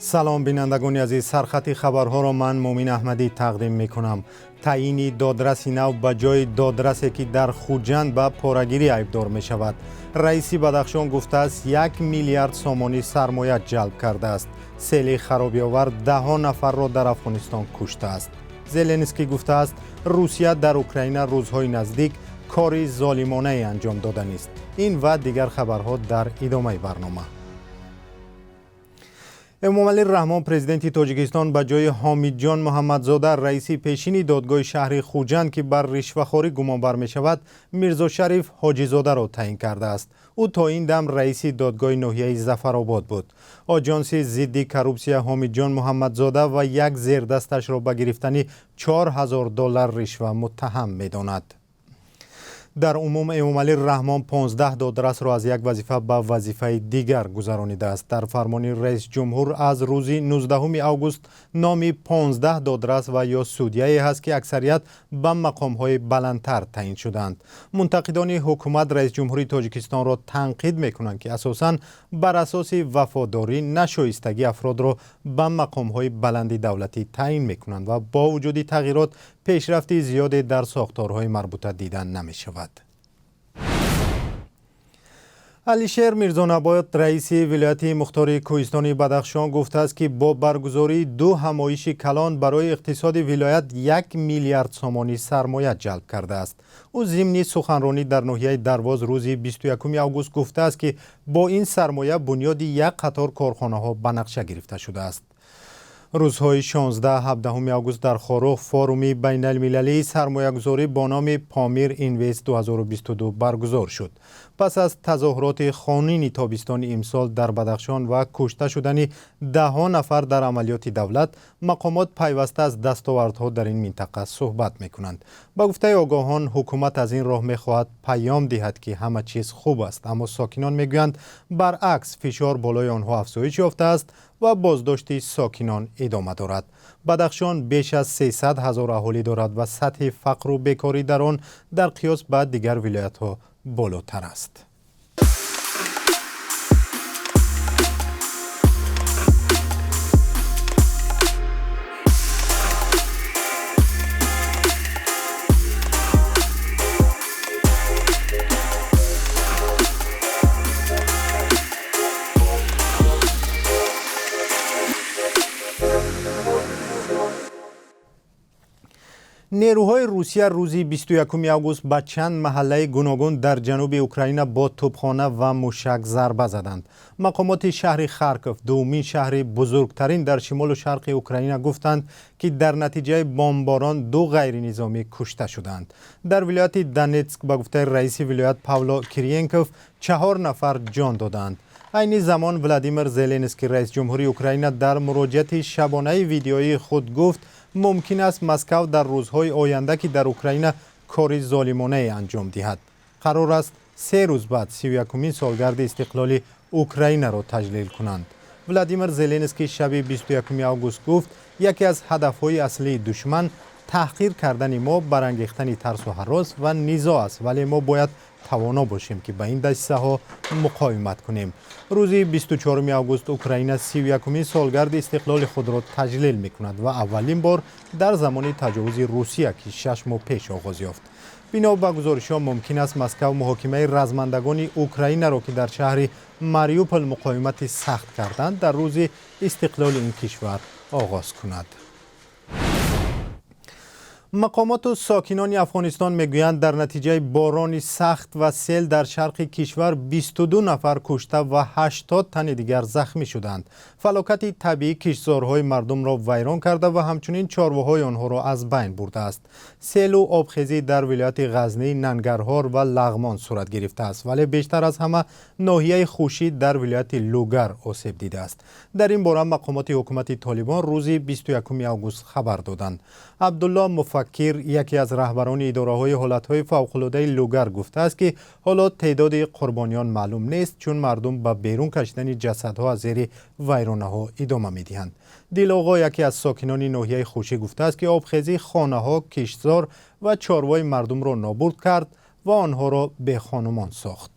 Салом, бинандагони азиз. Сархати хабарҳоро ман, Муъмин Аҳмадӣ, тақдим мекунам. Таъйини додраси нав ба ҷои додрасе, ки дар Хуҷанд ба порагирӣ айбдор мешавад. Раиси Бадахшон гуфтааст, 1 миллиард сомонӣ сармоя ҷалб кардааст. Сели харобиовар даҳҳо нафарро дар Афғонистон куштааст. Зеленский гуфтааст, Русия дар Украина рӯзҳои наздик кори золимонае анҷом доданист. Ин ва дигар хабарҳо дар идомаи барнома. Эмомалӣ Раҳмон, президенти Тоҷикистон, ба ҷои Ҳомидҷон Муҳаммадзода, раиси пешини додгоҳи шаҳри Хуҷанд, ки бар ришвахорӣ гумонбар мешавад, Мирзошариф Ҳоҷизодаро таъин кардааст. Ӯ то ин дам раиси додгоҳи ноҳияи Зафаробод буд. Оҷонси зидди коррупсия Ҳомидҷон Муҳаммадзода ва як зердасташро ба гирифтани 4000 доллар ришва муттаҳам медонад. Дар умум Эмомалӣ Раҳмон 15 додрасро аз як вазифа ба вазифаи дигар гузаронидааст. Дар фармони раисҷумҳур аз рӯзи 19 август номи 15 додрас ва ё судяе ҳаст, ки аксарият ба мақомҳои баландтар таъин шудаанд. Мунтақидони ҳукумат раисҷумҳури Тоҷикистонро танқид мекунанд, ки асосан бар асоси вафодорӣ, на шоистагӣ, афродро ба мақомҳои баланди давлатӣ таъин мекунанд ва бо вуҷуди тағйирот пешрафти зиёде дар сохторҳои марбута дида намешавад. Алишер Мирзонабод, раиси вилояти мухтори кӯҳистони Бадахшон, гуфтааст, ки бо баргузории ду ҳамоиши калон барои иқтисоди вилоят 1 миллиард сомонӣ сармоя ҷалб кардааст. Ӯ зимни суханронӣ дар ноҳияи Дарвоз рӯзи 21 август гуфтааст, ки бо ин сармоя бунёди як қатор корхонаҳо ба нақша гирифта шудааст. Рӯзҳои 16-17 август дар Хоруғ форуми байналмилалии сармоягузорӣ бо номи «Помир Инвест 2022» баргузор шуд. Пас аз тазоҳуроти хонини тобистони имсол дар Бадахшон ва кушта шудани даҳҳо нафар дар амалиёти давлат, мақомот пайваста аз дастовардҳо дар ин минтақа суҳбат мекунанд. Ба гуфтаи огоҳон, ҳукумат аз ин роҳ мехоҳад паём диҳад, ки ҳама чиз хуб аст, аммо сокинон мегӯянд, баръакс, фишор болои онҳо афзоиш ёфтааст ва боздошти сокинон идома дорад. Бадахшон беш аз 300 ҳазор аҳолӣ дорад ва сатҳи фақру бекорӣ дар он дар қиёс ба дигар вилоятҳо болотар аст. Нерӯҳои Русия рӯзи 21 август ба чанд маҳаллаи гуногун дар ҷануби Украина бо тӯбхона ва мушак зарба заданд. Мақомоти шаҳри Харков, дуввумин шаҳри бузургтарин дар шимолу шарқи Украина, гуфтанд, ки дар натиҷаи бомборон ду ғайринизомӣ кушта шуданд. Дар вилояти Донетск, ба гуфтаи раиси вилоят Павло Кириенков, чаҳор нафар ҷон доданд. Айни замон Владимир Зеленский, раисҷумҳури Украина, дар муроҷиати шабонаи видеоии худ гуфт, мумкин аст Москав дар рӯзҳои оянда ки дар Украина кори золимонае анҷом диҳад. Қарор аст 3 рӯз баъд 31-умин солгарди истиқлоли Украинаро таҷлил кунанд. Владимир Зеленский шаби 21 август гуфт, яке аз ҳадафҳои аслии душман таҳқир кардани мо, барангехтани тарсу ҳарос ва низоъ аст, вале мо бояд тавоно бошем, ки ба ин дасисаҳо муқовимат кунем. Рӯзи 24 август Украина 31-умин солгарди истиқлоли худро таҷлил мекунад ва аввалин бор дар замони таҷовузи Русия, ки 6 моҳ пеш оғоз ёфт. Бино ба гузоришҳо, мумкин аст Москав муҳокимаи размандагони Украинаро, ки дар шаҳри Мариупол муқовимати сахт карданд, дар рӯзи истиқлоли ин кишвар оғоз кунад. Мақомоту сокинони Афғонистон мегӯянд, дар натиҷаи борони сахт ва сел дар шарқи кишвар 22 нафар кушта ва 80 тани дигар захмӣ шуданд. Фалокати табиӣ киштзорҳои мардумро вайрон карда ва ҳамчунин чорвоҳои онҳоро аз байн бурдааст. Селу обхезӣ дар вилояти Ғазнӣ, Нангарҳор ва Лағмон сурат гирифтааст, вале бештар аз ҳама ноҳияи Хушид дар вилояти Лугар осеб дидааст. Дар ин бора мақомоти ҳукумати Толибон рӯзи 21 август хабар доданд. Абдулло Муфаккир, яке аз раҳбарони идораҳои ҳолатҳои фавқулодаи Лугар, гуфтааст, ки ҳоло теъдоди қурбониён маълум нест, чун мардум ба берун кашидани ҷасадҳо аз зери вайронаҳо идома медиҳанд. Дилоғо, яке аз сокинони ноҳияи Хушӣ, гуфтааст, ки обхезӣ хонаҳо, киштзор ва чорвои мардумро нобуд кард ва онҳоро бехонумон сохт.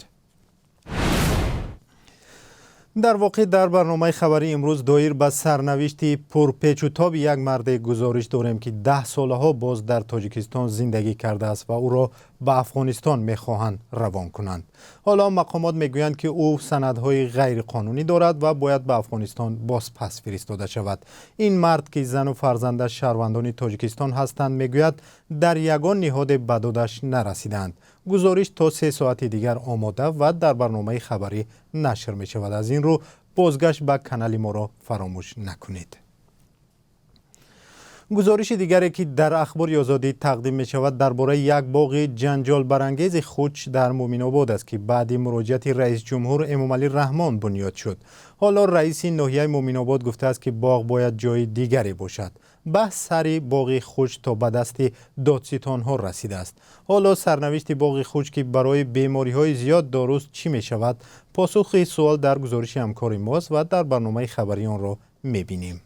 Дар воқеъ, дар барномаи хабарии имрӯз доир ба сарнавишти пурпечутоби як марде гузориш дорем, ки 10 солаҳо боз дар Тоҷикистон зиндагӣ кардааст ва ӯро ба Афғонистон мехоҳанд равон кунанд. Ҳоло мақомот мегӯянд, ки ӯ санадҳои ғайриқонунӣ дорад ва бояд ба Афғонистон бозпас фиристода шавад. Ин мард, ки зану фарзандаш шаҳрвандони Тоҷикистон ҳастанд, мегӯяд, дар ягон ниҳоде ба додаш нарасидаанд. Гузориш то 3 соати дигар омода ва дар барномаи хабарӣ нашр мешавад. Аз ин рӯ бозгашт ба канали моро фаромӯш накунед. Гузориши дигаре, ки дар Ахбори Озодӣ тақдим мешавад, дар бораи як боғи ҷанҷолбарангези хуч дар Муъминобод аст, ки баъди муроҷиати раисҷумҳур Эмомалӣ Раҳмон бунёд шуд. Ҳоло раиси ноҳияи Муъминобод гуфтааст, ки боғ бояд ҷои дигаре бошад. Баҳс сари боғи хуч то ба дасти додситонҳо расидааст. Ҳоло сарнавишти боғи хуч, ки барои бемориҳои зиёд доруст, чӣ мешавад? Посухи суол дар гузориши ҳамкори мост ва дар барномаи хабарии онро мебинем.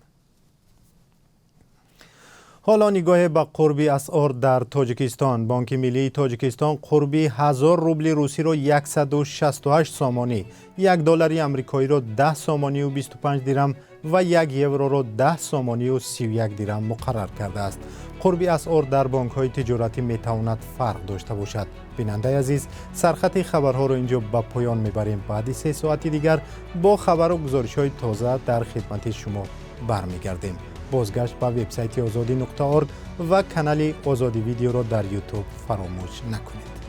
Ҳоло нигоҳе ба қурби асъор дар Тоҷикистон. Бонки миллии Тоҷикистон қурби 1000 рубли русиро 168 сомонӣ, 1 доллари амрикоиро 10 сомонию 25 дирам ва 1 евроро 10 сомонию 31 дирам муқаррар кардааст. Қурби асъор дар бонкҳои тиҷоратӣ метавонад фарқ дошта бошад. Бинандаи азиз, сархати хабарҳоро инҷо ба поён мебарем. Баъди 3 соати дигар бо хабару гузоришҳои тоза дар хидмати шумо бармегардем. Бозгашт ба вебсайти озодӣ.орг ва канали Озодӣ Видеоро дар Ютуб фаромӯш накунед.